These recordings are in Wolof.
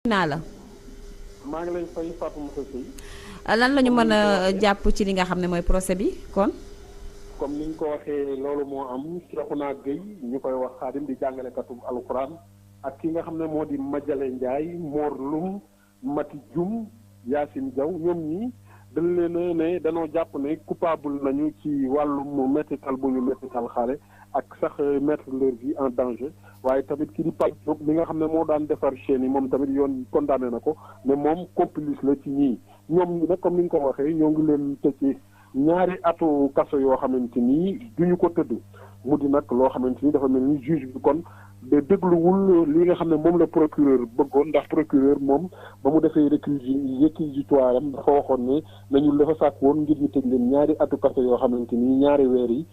naa la. maa ngi lay fay Fatoumata Seye. lan la ñu mën a jàpp ci li nga xam ne mooy procès bi kon. comme ni ñu ko waxee loolu moo am Cheikhouna Gueye ñu koy wax Xaadim di jàngalekatu alxuraan ak ki nga xam ne moo di Madiale Ndiaye Mor Loum Mati Dioum Yacine Diaw ñoom ñi dañ leen a ne danoo jàpp ne coupable nañu ci wàllum mettital bu ñu mettital xale ak sax mettre leur vie en danger waaye tamit ki di Pape Diop mi nga xam ne moo daan defar chaîne yi moom tamit yoon condamné na ko ne moom complice la ci ñii ñoom ñi nag comme ni nga ko waxee ñoo ngi leen tëj ñaari atu kaso yoo xamante ni duñu ko tëdd mu di nag loo xamante ni dafa mel ni juge bi kon de dégluwul li nga xam ne moom la procureur bëggoon ndax procureur moom ba mu defee réquisitoire am dafa waxoon ne nañu dafa sàkk woon ngir ñu tëj leen ñaari atu kaso yoo xamante ni ñaari weer yi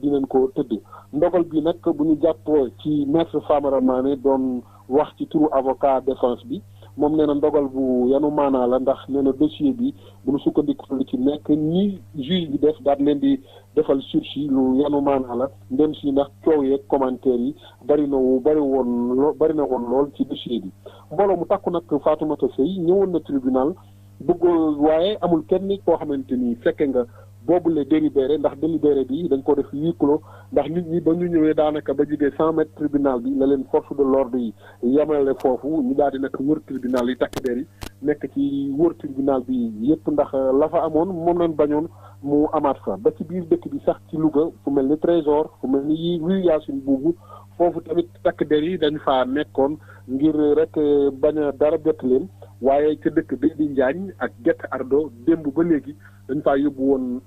dinañ ko tëdd ndogal bi nag bu ñu jàppoo ci maître Famara Mané doon wax ci turu avocat défense bi moom nee na ndogal bu yanu maanaa la ndax nee na dossier bi bu ñu sukkandiku li ci nekk ñi juge bi def daal leen di defal sursis lu yanu maanaa la ndem si ndax coow yeeg commentaire yi bari na woon lool ci dossier bi mbooloo mu takku nag Fatoumata Seye ñëwoon na tribunal bëggoo waaye amul kenn koo xamante ni fekke nga boobule délibéré ndax délibéré bi dañ ko def huis clos ndax nit ñi ba ñu ñëwee daanaka ba jigee 100 mètres tribunal bi la leen force de l'ordre yi yemale foofu ñu daal di nag wër tribunal yi takk der yi nekk ci wër tribunal bi yépp ndax la fa amoon moom lañ bañoon mu amaat fa ba ci biir dëkk bi sax ci Louga fu mel ni Trésor fu mel ni yi rue Yacine Boubou foofu tamit takk der yi dañ faa nekkoon ngir rek bañ a dara bett leen waaye ca dëkk bi di Njaañ ak Guet Ardo démb ba léegi dañ faa yóbbu woon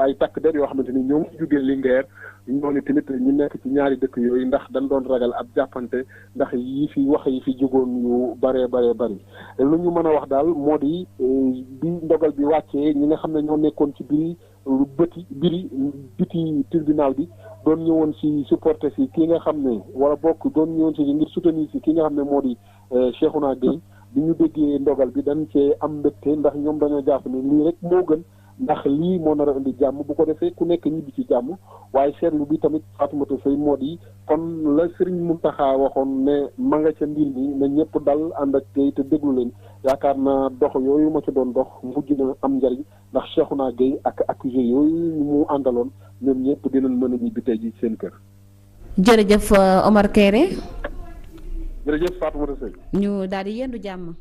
ay takk der yoo xamante ni ñoom jógee Linguère ñooñu tamit ñu nekk ci ñaari dëkk yooyu ndax dañ doon ragal ab jàppante ndax yi fi jógoon yu bari lu ñu mën a wax daal moo di bi ndogal bi wàccee ñi nga xam ne ñoo nekkoon ci biti tribunal bi doon ñëwoon si supporter si ki nga xam ne wala bokk doon ñëwoon si ngir soutenir si ki nga xam ne moo di Cheikhouna Gueye bi ñu déggee ndogal bi dañ cee am mbégte ndax ñoom dañoo jàpp ne lii rek moo gën ndax lii moo nar a indi jàmm bu ko defee ku nekk ñibbi ci jàmm waaye seetlu bi tamit Fatoumata Seye moo di kon la Serigne Mountakha waxoon ne ma nga ca mbir mi na ñëpp dal ànd ak tey te déglu leen yaakaar naa dox yooyu ma ci doon dox mujj na am njariñ ndax Cheikhouna Gueye ak accusé yooyu mu àndaloon ñoom ñëpp dinañ mën a ñibbi tey ji seen kër. jërëjëf Omar Kéré. jërëjëf Fatoumata Seye. ñu daal di yendu jàmm.